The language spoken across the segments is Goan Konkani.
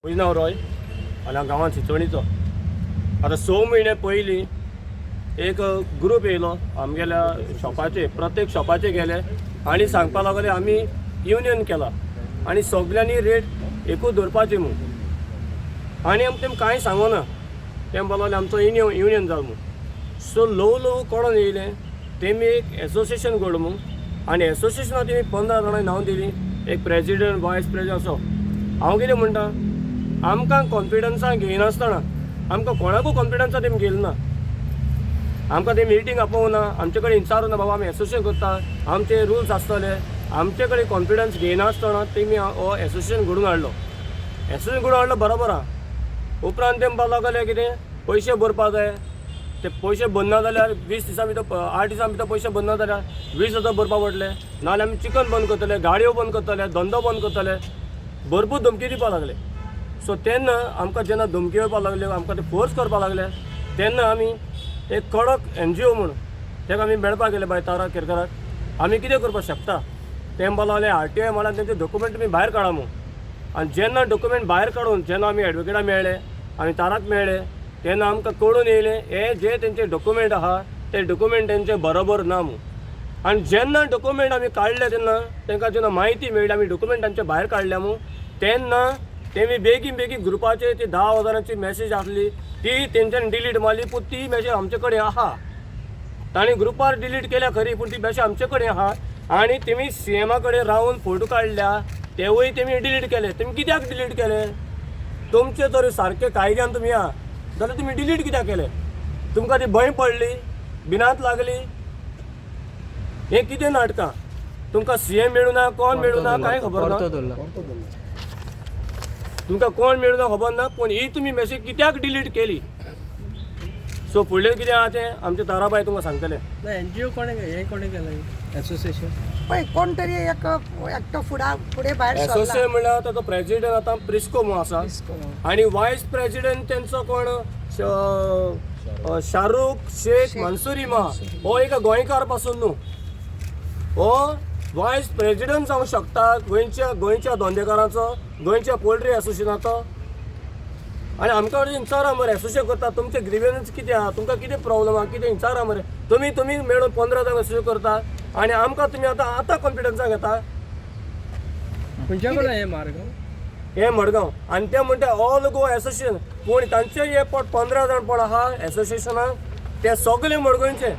म्हजें नांव रॉय आनी हांव गांवांत चिंचोणीचो. आतां 6 म्हयने पयलीं एक ग्रूप येयलो आमगेल्या शॉपाचेर, प्रत्येक शॉपाचेर गेले आनी सांगपा लागले आमी युनियन केला आनी सगल्यांनी रेट एकूच दवरपाची म्हूण. आनी आमकां तेमी कांय सांगना, ते म्हणपाक लागले आमचो युनियन जालो म्हूण. सो ल्हवू ल्हवू कळोन येयलें तेमी एक एसोसिएशन घडलो म्हूण आनी एसोसिएशनाक तेमी 15 जाणां नांव दिलीं, एक प्रेजिडंट, वायस प्रेजिडंट असो. हांव कितें म्हणटा, आमकां कॉन्फिडन्सान घेयनासतना, आमकां कोणाकूय कॉन्फिडन्सान तेमी घेयलें ना, आमकां ते मिटींग आपोवना, आमचे कडेन विचारूना बाबा आमी एसोसिएशन करता, आमचे रुल्स आसतले. आमचे कडेन कॉन्फिडन्स घेयनासतना तेमी हो एसोसिएशन घडोवन हाडलो. एसोसिएशन घडोवन हाडलो बरोबर आहा, उपरांत ते म्हणपाक लागले कितें पयशे भरपा जाय, ते पयशे भरना जाल्यार 20 दिसां भितर, 8 दिसां भितर पयशे भरना जाल्यार 20,000 भरपा पडले, नाजाल्यार आमी चिकन बंद करतले, गाडयो बंद करतले, धंदो बंद करतले, भरपूर धमकी दिवपाक लागले. सो तेन्ना आमकां जेन्ना धमकी येवपाक लागल्यो, आमकां ते फोर्स करपाक लागले, तेन्ना आमी एक कडक एनजीओ म्हूण ताका आमी मेळपाक गेले बाय तारा केरकराक, आमी कितें करपाक शकता. ते म्हणपाक लागले आरटीआय म्हळ्यार तेंचे डॉक्युमेंट तुमी भायर काडा म्हूण. आनी जेन्ना डॉक्युमेंट भायर काडून जेन्ना आमी एडवोकेटाक मेळ्ळे, आमी ताराक मेळ्ळे, तेन्ना आमकां कळून येयलें हे जे तेंचे डॉक्युमेंट आहा ते डॉक्युमेंट तेंचे बरोबर ना म्हूण. आनी जेन्ना डॉक्युमेंट आमी काडले तेन्ना तांकां जेन्ना म्हायती मेळ्ळी आमी डॉक्युमेंट तांचे भायर काडल्या म्हूण, तेन्ना तेमी बेगीन बेगीन ग्रुपाचेर ती 10 हजारांची मॅसेज आसली ती तेंच्यांनी डिलीट मारली, पूण ती मॅसेज आमचे कडेन आहा. तांणी ग्रुपार डिलीट केल्या खरी, पूण ती मॅसेज आमचे कडेन आहा. आनी तेमी सीएमा कडेन रावन फोटो काडल्या तेवूय तेमी डिलीट केले. तुमी कित्याक डिलीट केले? तुमचे जर सारके कायद्यान तुमी आहा जाल्यार तुमी डिलीट कित्याक केले? तुमकां ती भंय पडली, भिरांत लागली? हें कितें नाटकां? तुमकां सीएम मेळूं ना, कोण मेळूं ना, कांय खबर ना, तुमकां कोण मेळूं ना खबर ना, पूण ही तुमी मॅसेज कित्याक डिलीट केली? सो फुडलें कितें आहा तें आमचे ताराबाय तुमकां सांगतले. ना, एनजीओ कोणे हें कोणे केलें एसोसिएशन? पळय, कोण तरी एक एकटो फुडा फुडें भायर सरला. एसोसिएशन म्हणल्यार ताचो प्रेजिडंट आतां प्रिस्को म्हूण आसा आनी वायस प्रेजिडंट तेंचो कोण शाहरुख शेख मंसुरी मा, हो एक गोंयकार पासून न्हू, हो वायस प्रेजिडंट जावंक शकता गोंयच्या गोंयच्या धंदेकारांचो, गोंयच्या पोल्ट्री एसोसिएशनाचो. आनी आमकां विचारा मरे, एसोसिएशन करता तुमचे ग्रिवियन्स कितें आहा, तुमकां कितें प्रॉब्लम आहा, कितें विचारा मरे. तुमी तुमी मेळून 15 जाण एसोसिएशन करता आनी आमकां तुमी आतां आतां कॉन्फिडन्सा घेता. खंयच्या कडेन हें मार्ग? हे मडगांव. आनी ते म्हणटा ऑल गोवा एसोसिएशन, पूण तांचे हे पोट 15 जाण पड आहा एसोसिएशनाक ते सगळे मडगांवचे.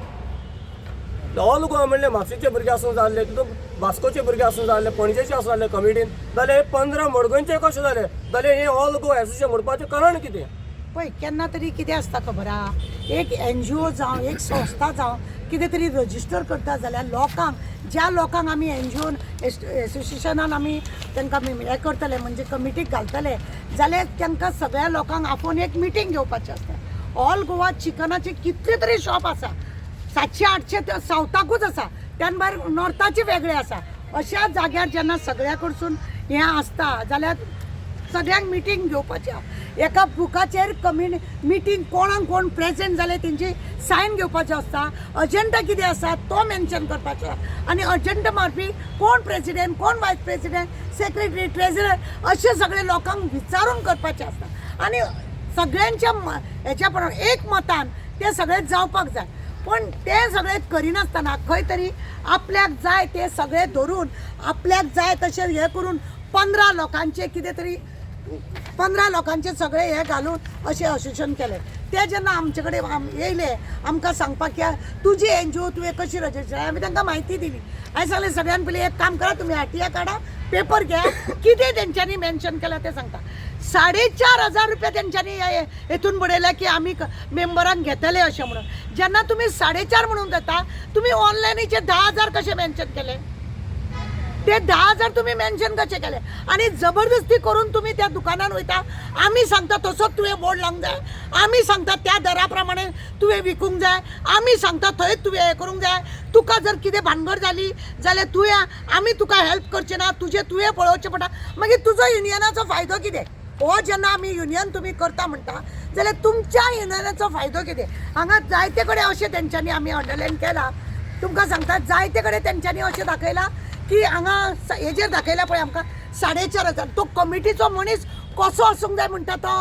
ऑल गोवा म्हणल्यार म्हापशेचे भुरगे आसूं जाल्ले, तितून वास्कोचे भुरगे आसूं जाल्ले, पणजेचे आसूं जाल्ले कमिटीन, जाल्यार हे 15 मडगांवचे कशे जाले? जाल्यार हे ऑल गोवा एसोसिएशन म्हणपाचें कारण कितें? पळय, केन्ना तरी कितें आसता खबर आहा, एक एनजीओ जावं, एक संस्था जावं, कितें तरी रजिस्टर करता जाल्यार लोकांक, ज्या लोकांक आमी एनजीओ एसोसिएशनान आमी तांकां हें करतले, म्हणजे कमिटीक घालतले, जाल्यार तांकां सगळ्या लोकांक आपोवन एक मिटींग घेवपाची आसता. ऑल गोवा चिकनाचे कितले तरी शॉप आसा, 700-800 सावथाकूच आसा, त्यान भायर नॉर्थाचे वेगळे आसा. अशा जाग्यार जेन्ना सगळ्या कडसून हें आसता जाल्यार सगळ्यांक मिटींग घेवपाची आहा. एका बुकाचेर कमी मिटींग कोणाक कोण प्रेजेंट जाले तेंची सायन घेवपाचो आसता, अजेंडा कितें आसा तो मेन्शन करपाचो आसा आनी अजेंडा मारपी कोण प्रेजिडेंट, कोण वायस प्रेजिडेंट, सेक्रेटरी, ट्रेजरर, अशें सगळे लोकांक विचारून करपाचें आसता आनी सगळ्यांच्या हेच्या प्रमाणे एक मतान ते सगळें जावपाक जाय. पण ते सगळें करिनासतना खंय तरी आपल्याक जाय ते सगळें धरून, आपल्याक जाय तशें हें करून 15 लोकांचे कितें तरी, 15 लोकांचे सगळे हे घालून अशें एसोसिएशन केलें. ते जेन्ना आमचे कडेन येयले आमकां सांगपाक की तुजी एनजीओ तुवें कशी रजिस्टर, आमी तांकां म्हायती दिली. हांवें सांगलें, सगळ्यान पयलीं एक काम करा, तुमी आरटीआय काडा, पेपर घे, कितें तेंच्यांनी मेन्शन केलां तें सांगता. 4,500 रुपया तेंच्यांनी हेतून बडयल्या की आमी मेंबरांक घेतले अशें म्हणून. जेन्ना तुमी 4.5 म्हणून जाता, तुमी ऑनलायनीचे 10,000 कशे मेन्शन केले? ते 10,000 तुमी मेन्शन कशे केले? आनी जबरदस्ती करून तुमी त्या दुकानान वयता, आमी सांगता तसोच तुवें बोर्ड लावंक जाय, आमी सांगता त्या दरा प्रमाणे तुवें विकूंक जाय, आमी सांगता थंयच तुवें हें करूंक जाय, तुका जर कितें भानगड जाली जाल्यार तुवें आमी तुका हेल्प करचे ना, तुजें तुवें पळोवचें पडटा. मागीर तुजो युनियनाचो फायदो कितें? हो जेन्ना आमी युनियन तुमी करता म्हणटा जाल्यार तुमच्या युनियनाचो फायदो कितें? हांगा जायते कडेन अशें तेंच्यांनी आमी अंडरलायन केलां, तुमकां सांगता, जायते कडेन तेंच्यांनी अशें दाखयलां की हांगा हेजेर दाखयला पळय आमकां 4,500. तो कमिटीचो मनीस कसो आसूंक जाय म्हणटा तो,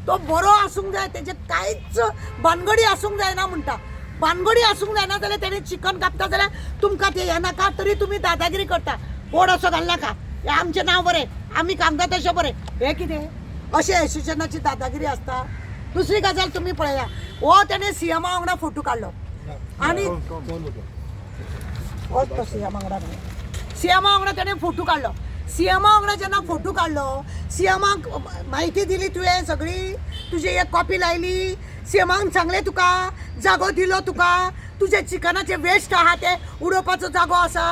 तो बरो आसूंक जाय, तेजे कांयच भानगडी आसूंक जायना म्हणटा. भानगडी आसूंक जायना जाल्यार तेणें चिकन कापता जाल्यार तुमकां तें हें नाका, तरी तुमी दादागिरी करता. कोण असो घालनाका, हें आमचें नांव बरें, आमी कामता तशें बरें. हें कितें अशें एसोसिएशनाची दादागिरी आसता. दुसरी गजाल तुमी पळया, हो तेणें सीएमा वांगडा फोटो काडलो आनी होच तो सीएमा वांगडा, सीएमा वांगडा तेणें फोटो काडलो. सीएमा वांगडा जेन्ना फोटो काडलो, सीएमाक म्हायती दिली तुवें सगळी, तुजी एक कॉपी लायली, सीएमान सांगलें तुका जागो दिलो तुका, तुजे चिकनाचे वेस्ट आहा ते उडोवपाचो जागो आसा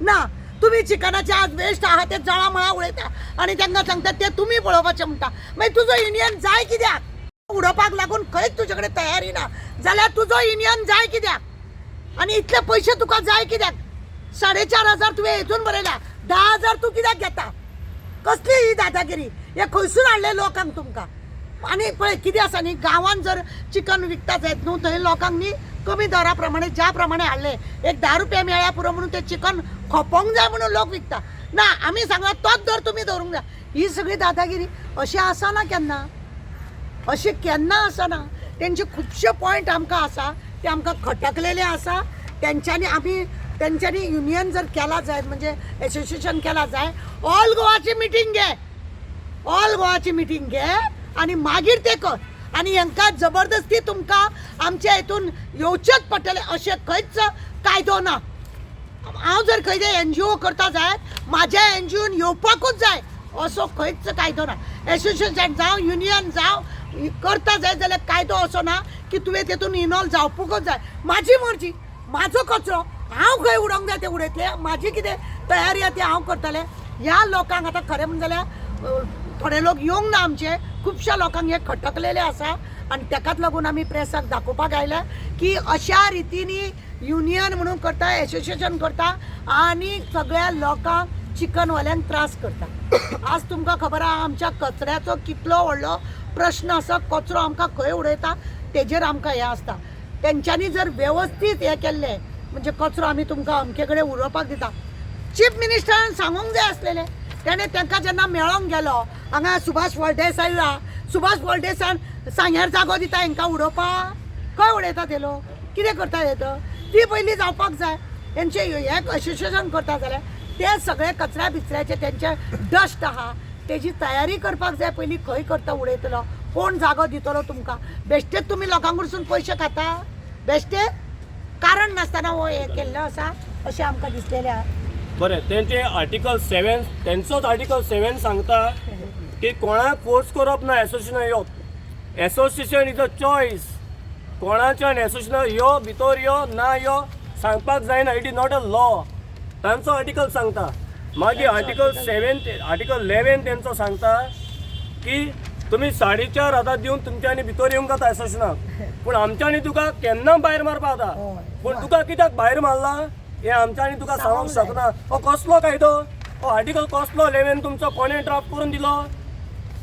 ना, तुमी चिकनाचे आज वेस्ट आहा ते जळा मळा उडयता आनी तांकां सांगता ते तुमी पळोवपाचें म्हणटा. मागीर तुजो युनियन जाय कित्याक? उडोवपाक लागून खंयच तुजे कडेन तयारी ना जाल्यार तुजो युनियन जाय कित्याक? आनी इतले पयशे तुका जाय कित्याक? 4,500 तुवें हेतून बरयल्या, 10,000 तूं कित्याक घेता? कसली ही दादागिरी? हे खंयसून हाडले लोकांक तुमकां? आनी पळय कितें आसा न्ही, गांवांत जर चिकन विकता जायत न्हू, थंय लोकांक न्ही कमी दरा प्रमाणे ज्या प्रमाणे हाडले, एक 10 रुपया मेळ्ळ्या पुरो म्हणून ते चिकन खोपोंक जाय म्हणून लोक विकता. ना आमी सांगला तोच दर तुमी दवरूंक जाय. ही सगळी दादागिरी अशें आसना केन्ना, अशें केन्ना आसना. तेंचे खुबशे पॉयंट आमकां आसा, ते आमकां खटकलेले आसा. तेंच्यांनी आमी तेंच्यांनी युनियन जर केला जायत, म्हणजे एसोसिएशन केला जाय, ऑल गोवाची मिटींग घे, ऑल गोवाची मिटींग घे आनी मागीर ते कर. आनी हांकां जबरदस्ती तुमकां आमच्या हितून येवचेच पडटलें अशें खंयच कायदो ना. हांव जर खंयचे एनजीओ करता जायत, म्हाज्या एनजीओन येवपाकूच जाय असो खंयच कायदो ना. एसोसिएशन जावं युनियन जावं करता जायत जाल्यार कायदो असो ना की तुवें तेतून इनवॉल्व जावपूकच जाय. म्हाजी मर्जी, म्हाजो कचरो हांव खंय उडोवंक जाय तें उडयतलें, म्हाजी कितें तयारी आहा ती हांव करतलें. ह्या लोकांक आतां खरें म्हणून जाल्यार थोडे लोक येवंक ना आमचे, खुबश्या लोकांक हे खटकलेले आसा आनी तेकाच लागून आमी प्रेसाक दाखोवपाक आयल्या की अशा रितीनी युनियन म्हणून करता, एसोसिएशन करता आनी सगळ्या लोकांक चिकनवाल्यांक त्रास करता. आज तुमकां खबर आहा आमच्या कचऱ्याचो कितलो व्हडलो प्रश्न आसा, कचरो आमकां खंय उडयता तेजेर आमकां हें आसता. तेंच्यांनी जर वेवस्थीत हें केल्लें म्हणजे कचरो आमी तुमकां अमके कडेन उडोवपाक दिता, चीफ मिनिस्टरान सांगूंक जाय आसलेलें. तेणें तांकां जेन्ना मेळोंक गेलो हांगा सुभाष फळदेसाय आहा, सुभाष फळदेसान सांग्यार जागो दिता हेंकां उडोवपाक, खंय उडयता ते लोक, कितें करता हे? तर ती पयलीं जावपाक जाय. तेंचे हे एसोसिएशन करता जाल्यार ते सगळे कचऱ्या बिचऱ्याचे तेंचे डस्ट आहा तेजी तयारी करपाक जाय पयलीं. खंय करता उडयतलो, कोण जागो दितलो तुमकां? बेश्टेच तुमी लोकां कडसून पयशे खाता, बेश्टे कारण नासतना हो हें केल्लो आसा अशें आमकां दिसलेलें आहा. बरें, तेंचे आर्टिकल 7, तेंचोच आर्टिकल 7 सांगता की कोणाक फोर्स करप ना एसोसिएशन येवप. Association is a choice. कोणाच्यान एसोसिएशन यो भितर यो ना यो सांगपाक जायना. It is not a law. तांचो आर्टिकल सांगता. मागीर आर्टिकल 7, आर्टिकल 11 तेंचो सांगता की तुमी 4,500 दिवन तुमच्यांनी भितर येवंक जाता एसोसिएशनाक, पूण आमच्यांनी तुका केन्ना भायर मारपाक जाता. पूण तुका कित्याक भायर मारला हें आमच्यांनी तुका सांगूंक शकना. हो कसलो कायदो? हो आर्टिकल कसलो 11 तुमचो कोणें ड्राफ्ट करून दिलो?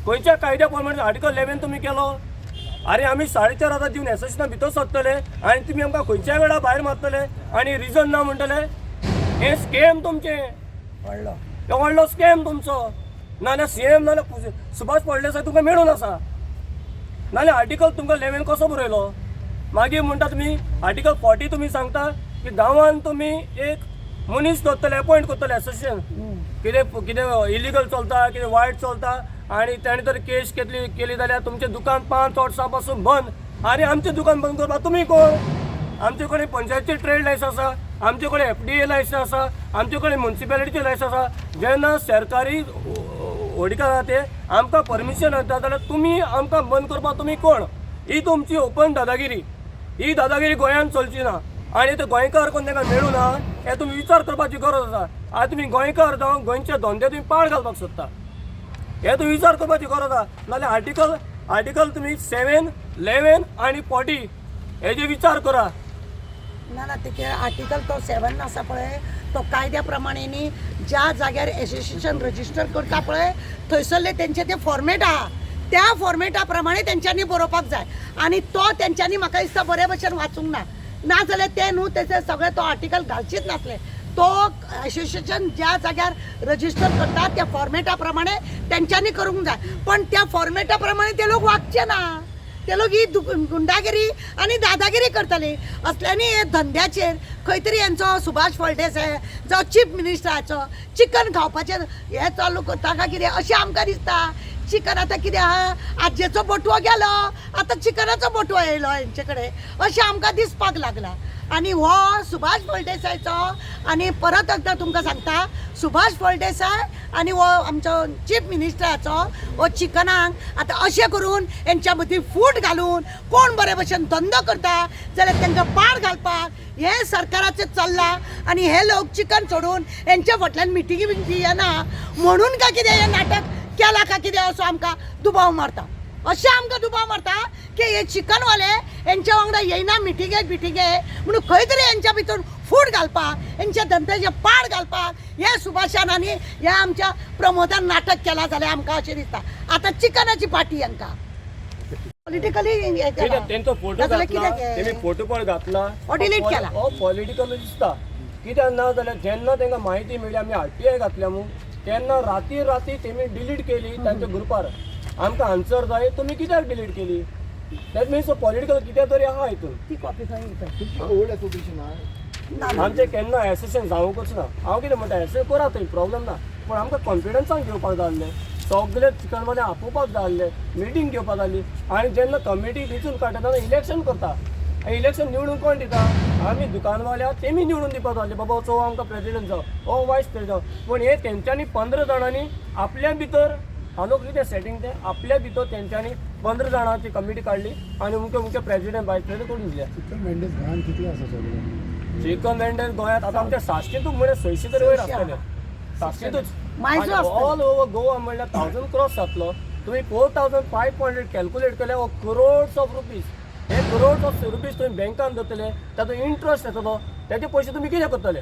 खंयच्या कायद्या प्रमाणे आर्टिकल 11 तुमी केलो? अरे आमी 4,500 दिवन एसोसिएशना भितर सरतले आनी तुमी आमकां खंयच्याय वेळार भायर मारतले आनी रिजन ना म्हणटले. हें स्कॅम तुमचें, व्हडलो हो व्हडलो स्कॅम तुमचो. नाजाल्यार सीएम नाजाल्यार सुभाष फळदेसाय तुमकां मेळून आसा. नाजाल्यार आर्टिकल तुमकां 11 कसो बरयलो? मागीर म्हणटा तुमी आर्टिकल 40 तुमी सांगता की गांवान तुमी एक मनीस दवरतले, एपॉयंट करतले एसोसिएशन. कितें कितें इलिगल चलता, कितें वायट चलता आनी ताणें जर केस केली केली जाल्यार तुमचें दुकान 5 वर्सां पासून बंद. आनी आमचें दुकान बंद करपाक तुमी कोण? आमचे कडेन पंचायतचे ट्रेड लायसन्स आसा, आमचे कडेन एफडीए लायसन्स आसा, आमचे कडेन म्युनिसिपेलिटीचे लायसन्स आसा. जेन्ना सरकारी होडिका ते आमकां परमिशन दिता जाल्यार तुमी आमकां बंद करपाक तुमी कोण? ही तुमची ओपन दादागिरी. ही दादागिरी गोंयांत चलची ना आनी ते गोंयकार कोण तांकां मेळूं ना हें तुमी विचार करपाची गरज आसा. आतां तुमी गोंयकार जावन गोंयच्या धंदे तुमी पाड घालपाक सोदता, हें तुमी विचार करपाची गरज आसा. नाजाल्यार आर्टिकल तुमी 7, 11 आनी 40 हेजे विचार करा. ना ना, ते आर्टिकल तो 7 आसा पळय, तो कायद्या प्रमाणे न्ही ज्या जाग्यार एसोसिएशन रजिस्टर करता पळय थंयसरले तेंचे ते फॉर्मेट आहा, त्या फॉर्मेटा प्रमाणे तेंच्यांनी बरोवपाक जाय. आनी तो तेंच्यांनी म्हाका दिसता बरे भशेन वाचूंक ना, ना जाल्यार ते न्हू तेचे सगळे तो आर्टिकल घालचीच नासले. तो एसोसिएशन ज्या जाग्यार रजिस्टर करता त्या फॉर्मेटा प्रमाणे तेंच्यांनी करूंक जाय. पण त्या फॉर्मेटा प्रमाणे ते लोक वागचे ना, ते लोक ही गुंडागिरी आनी दादागिरी करतले. असल्यांनी हे धंद्याचेर खंय तरी हेंचो सुभाष फळदेसाय जावं चीफ मिनिस्टराचो चिकन खावपाचें हें चालू करता काय कितें अशें आमकां दिसता. चिकन आतां कितें आहा, आजयेचो बोटवो गेलो, आतां चिकनाचो बोटवो येयलो हेंचे कडेन अशें आमकां दिसपाक लागलां. आनी हो सुभाष फळदेसायचो, आनी परत एकदां तुमकां सांगता, सुभाष फळदेसाय आनी हो आमचो चीफ मिनिस्टराचो हो चिकनाक आतां अशें करून हेंच्या मदीं फूट घालून कोण बरे भशेन धंदो करता जाल्यार तांकां पाड घालपाक हें सरकाराचें चल्लां. आनी हे लोक चिकन सोडून हेंच्या फाटल्यान मिटिंगी बिटिंगी येना म्हणून काय कितें हें नाटक केलां काय कितें असो आमकां दुबाव मारता. अशें आमकां दुबाव मारता की हे चिकनवाले हेंच्या वांगडा येयना मिटिंगेक बिटिंगेक म्हणून खंय तरी हेंच्या भितर फूट घालपाक, हेंच्या धंद्याचें पाड घालपाक हे सुभाषान आनी ह्या आमच्या प्रमोदान नाटक केलां जाल्यार आमकां अशें दिसता. आतां चिकनाची पाटी हांकां पॉलिटिकली हें केलां. तेंचो फोटो नाजाल्यार घातला, कितें तेमी फोटो पण घातला, हो डिलीट केला. हो पॉलिटिकल दिसता. कित्याक ना जाल्यार जेन्ना तांकां म्हायती मेळ्ळी आमी आरटीआय घातल्या म्हूण, तेन्ना राती राती तेमी डिलीट केली तांच्या ग्रुपार. आमकां आन्सर जाय, तुमी कित्याक डिलीट केली? That means political कितें तरी आहा हितून. ती कॉपी खंय तुमची ओल्ड एसोसिएशन आहा? ना ना. आमचें केन्ना एसोसिएशन जावंकूच ना. हांव कितें म्हणटा, एसोसिएशन करात थंय, प्रॉब्लम ना, पूण आमकां कॉन्फिडन्सान घेवपाक जाय आसलें, सगळे चिकनवाले आपोवपाक जाय आसलें, मिटींग घेवपाक जाय आसली. आनी जेन्ना कमिटी वेंचून काडटा तेन्ना इलेक्शन करता, आनी इलेक्शन निवडून कोण दिता? आमी दुकानवाले आहा तेमी निवडून दिवपाक जाय आसलें, बाबा चो आमकां प्रेजिडंट जावं, ओ वायस प्रेजिडंट जावं. पूण हे तेंच्यांनी 15 जाणांनी आपल्या भितर हांव कितें सेटींग तें आपल्या भितर तेंच्यांनी 15 जाणांची कमिटी काडली आनी अमके अमके प्रेजिडंट वायस प्रेजिडंट करून दिले. चिकन वेंडर्स गोंयांत कितले आसा सगळे? चिकन वेंडर गोंयांत आतां आमच्या साश्टींतूच म्हळ्यार 600 तरी वयर आसतले, साश्टींतूच. मायजो आसतले. ऑल ओवर गोवा म्हणल्यार 1000 क्रॉस जातलो. तुमी 4500 कॅल्कुलेट केल्यार हो करोड्स ऑफ रुपीज. हे करोड्स ऑफ रुपीज तुमी बँकान दवरतले, तातूंत इंट्रस्ट येतलो, तेजे पयशे तुमी कितें करतले?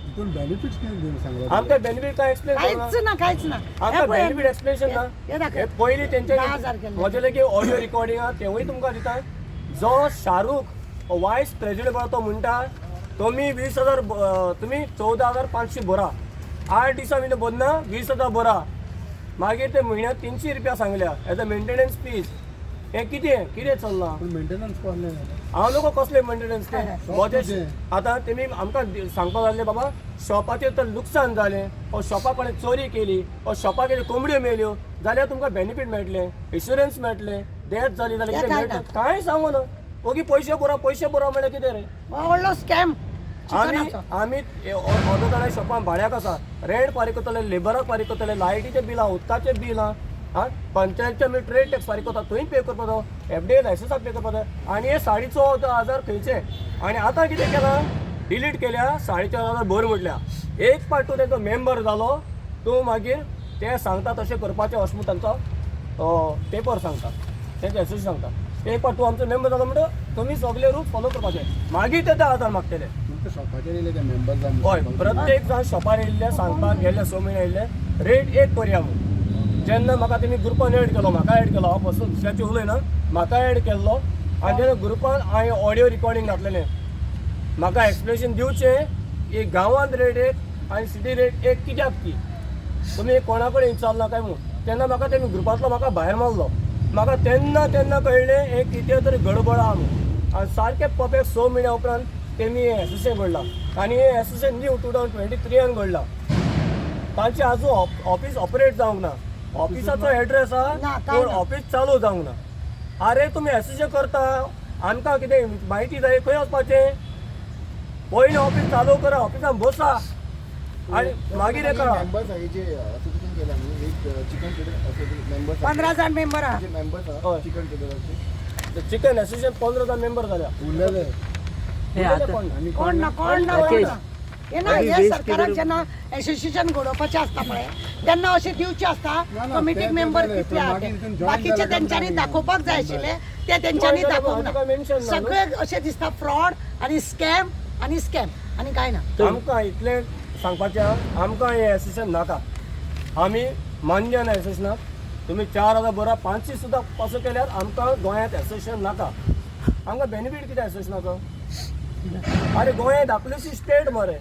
हितून बेनिफिट्स कितें दिवन सांगला? आमकां बेनिफीट काय एक्सप्लेन कांयच ना, कांयच ना. आमकां हे पळय, बेनिफीट एक्सप्लेनेशन ना. हे दाखय. हे पयलीं तेंचे 10,000 केल्ले. म्हजे लागीं ऑडियो रिकॉर्डिंग आहा, तेवूय तुमकां दिता. जो शाहरुख वायस प्रेजिडंट पळय तो म्हणटा तुमी 20,000 तुमी 14,500 भरा, 8 दिसां भितर भरना 20,000 भरा, मागीर ते म्हयन्याक 300 रुपया सांगल्या एज अ मेंटेनन्स फीज. हें कितें कितें चल्लां? पूण मेंटेनन्स कसलें? हांव लोक कसले मेंटेनन्स ते म्हजे कितें? आतां तेमी आमकां सांगपाक लागले बाबा शॉपाचेर तर लुकसाण जालें, ओ शॉपा कडेन चोरी केली, ओ शॉपा कडेन कोंबड्यो मेल्यो जाल्यार तुमकां बेनिफीट मेळटलें, इन्शुरन्स मेळटलें, डेथ जाली जाल्यार कितें काय मेळटलें? कांय सांगू ना. ओगी पयशे पुरो पयशे पुरो म्हणल्यार कितें रे? हो व्हडलो स्कॅम आमी चिकनाचो. आमी अर्द जाणां शॉपान भाड्याक आसा, रेंट फारीक करतले, लेबराक फारीक करतले, लायटीचें बिल आहा, उदकाचें बील आहा, आं पंचायतचे आमी ट्रेड टॅक्स फारीक करता, थंय पे करपाक जाय, एफ डी ए लायसन्साक पे करपाक जाय. आनी हे 14,500 खंयचे? आनी आतां कितें केलां, डिलीट केल्या, 4,500 भर म्हटल्या. एक पाट तूं तेंचो मेंबर जालो तूं मागीर ते सांगता तशें करपाचें अशें म्हूण तांचो पेपर सांगता, तेंचें एसोसिएशन सांगता. एक पाट तूं आमचो मेंबर जालो म्हणटा तुमी सगळे रूल्स फॉलो करपाचे, मागीर ते 10,000 मागतले. तुमच्या शॉपाचेर येयले ते मेंबर्स? हय, प्रत्येक जाण शॉपार येयल्ले सांगपाक गेल्ले, 6 म्हयने येयल्ले रेट एक करया म्हूण. जेन्ना म्हाका तेमी ग्रुपान एड केलो, म्हाका एड केलो, हांव पसून दुसऱ्याचें उलयना, म्हाका एड केल्लो. आनी तेन्ना ग्रुपान हांवें ऑडियो रिकॉर्डिंग घातलेलें, म्हाका एक्सप्लेनेशन दिवचें एक गांवांत रेट एक आनी सिटी रेट एक कित्याक ती तुमी कोणा कडेन विचारलां काय म्हूण. तेन्ना म्हाका तेमी ग्रुपांतलो म्हाका भायर मारलो. म्हाका तेन्ना तेन्ना कळ्ळें हें कितें तरी गडबड आहा म्हूण. आनी सारकें परफेक्ट 6 म्हयन्या उपरांत तेमी हें एसोसिएशन घडलां. आनी हें एसोसिएशन न्यू 2023 घडलां. तांचें आजून ऑफीस ऑपरेट जावंक ना. ऑफिसाचो एड्रेस ना, आहा काय पूण ना. ऑफीस चालू जावंक ना. आरे तुमी एसोसिएशन करता, आमकां कितें म्हायती जाय, खंय वचपाचें? पयलीं ऑफीस चालू करा, ऑफिसान बसा आनी मागीर हें करा. मेंबर्स आहा जे एसोसिएशन केला न्ही, एक चिकन ट्रेडर मेंबर्स, 15 जाण मेंबर आहा. जे मेंबर्स आहा हय. चिकन ट्रेडराचे चिकन एसोसिएशन 15 जाण मेंबर जाल्या. उरलेले हे आतां कोण ना. आनी कोण ना, कोण ना, कोण ना. हे ना, हे सरकाराक जेन्ना एसोसिएशन घडोवपाचें आसता पळय तेन्ना अशें दिवचें आसता ना, ना, कमिटीक ते मेंबर जालें, कितले पण आहा मागीर ते. तितून join बाकीचे जाले तेंच्यांनी काय दाखोवपाक जाय आशिल्लें, ते तेंच्यांनी Join जाले, दाखोवंक हांव तुका ना. mention ना, न्हू? सगळे अशें दिसता फ्रॉड आनी स्कॅम आनी स्कॅम आनी कांय ना. आमकां इतलें सांगपाचें आहा, आमकां हें एसोसिएशन नाका, आमी मान्य ना एसोसिएशनाक. तुमी 4,000 बरा 500 सुद्दां पासून केल्यार आमकां गोंयांत एसोसिएशन नाका. आमकां बेनिफीट कितें एसोसिएशनाचो? अरे गोंय धाकलीशी स्टेट मरे.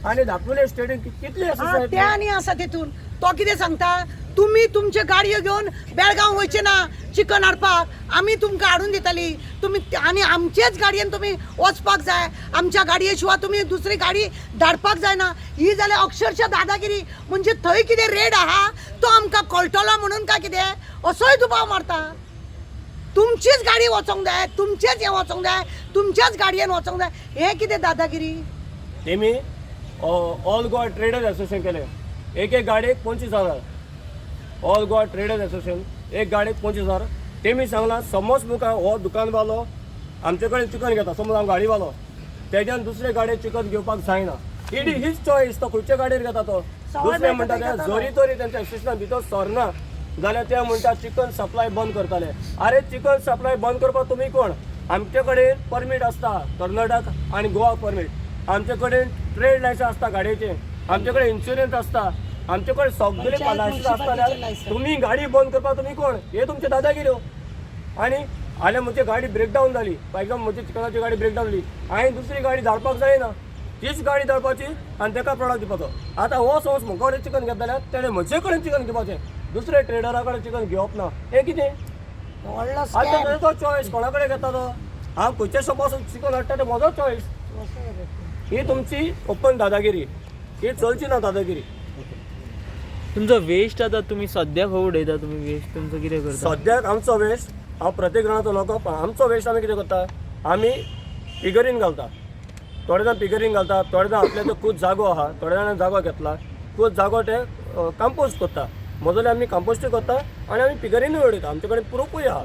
आनी धाकलुले स्टेटीन कितले हा, ते आनी आसा तितून. तो कितें सांगता, तुमी तुमच्यो गाडयो घेवन बेळगांव वयचे ना चिकन हाडपाक, आमी तुमकां हाडून दितली. तुमी आनी आमचेच गाडयेन तुमी वचपाक जाय, आमच्या गाडये शिवाय तुमी दुसरी गाडी धाडपाक जायना. ही जाल्यार अक्षरशः दादागिरी. म्हणजे थंय कितें रेड आहा तो आमकां कळटलो म्हणून काय कितें असोय दुबाव मारता. तुमचीच गाडी वचोंक जाय, तुमचेच हें वचोंक जाय, तुमच्याच गाडयेन वचोंक जाय, हें कितें दादागिरी? तेमी ऑल गोवा ट्रेडर्स एसोसिएशन केले. एक एक गाडयेक 25,000. ऑल गोवा ट्रेडर्स एसोसिएशन एक गाडयेक 25,000. तेमी सांगलां, समज मुखार हो दुकानवालो आमचे कडेन चिकन घेता, समज हांव गाडीवालो, तेज्यान दुसरे गाडयेक चिकन घेवपाक जायना. It is his choice, तो खंयचे गाडयेर घेता तो. सवाय दुसरें मेळटा म्हणटा ते ते घेता तो. जरी तरी तेंच्या एसोसिएशना भितर सरना जाल्यार ते म्हणटा चिकन सप्लाय बंद करताले. अरे चिकन सप्लाय बंद करपाक तुमी कोण? आमचे कडेन परमीट आसता कर्नाटक आनी गोवा परमीट, आमचे कडेन ट्रेड लायसन्स आसता गाडयेचें, आमचे कडेन इन्शुरन्स आसता, आमचे कडेन सगळे पंचायत लायसन्स आसता. मुन्सिपालिटीचें लायसन्स. तुमी गाडी बंद करपाक तुमी कोण? हे तुमचे दादागिऱ्यो. आनी हाल्यां म्हजी गाडी ब्रेकडावन जाली, फॉर एग्जाम्पल म्हजी चिकनाची गाडी ब्रेकडावन जाली, हांवें दुसरी गाडी धाडपाक जायना, तीच गाडी धाडपाची आनी ताका प्रोडक्ट दिवपाचो. आतां हो समज म्हजे कडेन चिकन घेता जाल्यार तेणें म्हजे कडेन चिकन घेवपाचें, दुसरे ट्रेडरा कडेन चिकन घेवप ना. हें कितें? व्हडलो आतां स्कॅम. तेजो चॉयस कोणा कडेन घेता तो. हांव खंयच्या शॉपासून चिकन हाडटा तें म्हजो चॉयस. ही तुमची ओपन दादागिरी, ही चलची ना दादागिरी. तुमचो वेस्ट आतां तुमी सद्या खंय उडयता? तुमी वेस्ट तुमचो कितें करता? सद्याक आमचो वेस्ट, हांव प्रत्येक जाणाचो लोक, आमचो वेस्ट आमी कितें करता, आमी पिगरीन घालता. थोडे जाण पिगरीन घालता, थोडे जाण आपल्या तो खूब जागो आहा, थोडे जाणां जागो घेतला, खूब जागो ते कंपोस्ट करता. मोजले आमी कंपोस्टूय करता आनी आमी पिगरीनूय उडयता. आमचे कडेन प्रुफूय आहा,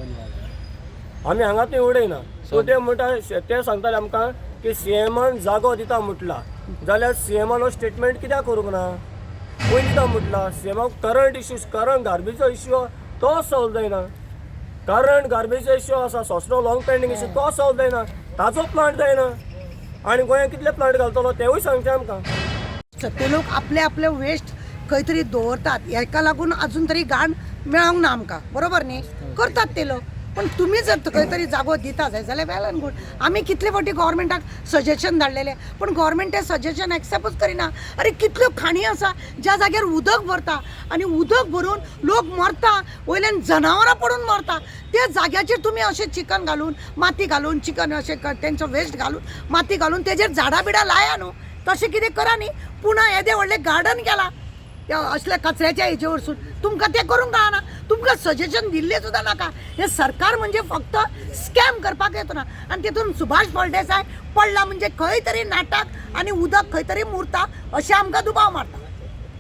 आमी हांगा थंय उडयना. सो ते म्हणटा, ते सांगताले आमकां की सीएमान जागो दिता म्हटला जाल्यार सीएमान हो स्टेटमेंट कित्याक करूंक ना? पयलीं दिता म्हटला. सीएमाक करंट इश्यूज, करंट गार्बेजचो इश्यू तो सॉल्व जायना. करंट गार्बेजचो इश्यू आसा, सोसरो लॉंग पेंडींग इश्यू तो सॉल्व जायना, ताचो प्लांट जायना. आनी गोंयांत कितले प्लांट घालतलो तेवूय सांगचें आमकां. ते लोक आपले आपले वेस्ट खंय तरी दवरतात, हेका लागून अजून तरी घाण मेळोंक ना आमकां, बरोबर न्ही? करतात ते लोक. पण तुमी जर खंय तरी जागो दिता जाय जाल्यार वेल एंड गुड. आमी कितले फावटी गव्हर्मेंटाक सजेशन धाडलेले, पण गव्हर्मेंट ते सजेशन एक्सेप्टूच करिना. अरे कितल्यो खाणी आसा ज्या जाग्यार उदक भरता आनी उदक भरून लोक मरता, वयल्यान जनावरां पडून मरता, त्या जाग्याचेर तुमी अशें चिकन घालून, माती घालून, चिकन अशें तेंचो वेस्ट घालून, माती घालून तेजेर झाडां बिडां लाया न्हू, तशें कितें करा न्ही. पुणा येदें व्हडलें गार्डन केलां त्या असल्या कचऱ्याच्या हेजे वरसून, तुमकां तें करूंक कळना, तुमकां सजेशन दिल्लें सुद्दां नाका. हें सरकार म्हणजे फक्त स्कॅम करपाक येतना. आनी तितून सुभाष फळदेसाय पडला म्हणजे खंय तरी नाटक आनी उदक खंय तरी मुरता अशें आमकां दुबाव मारता.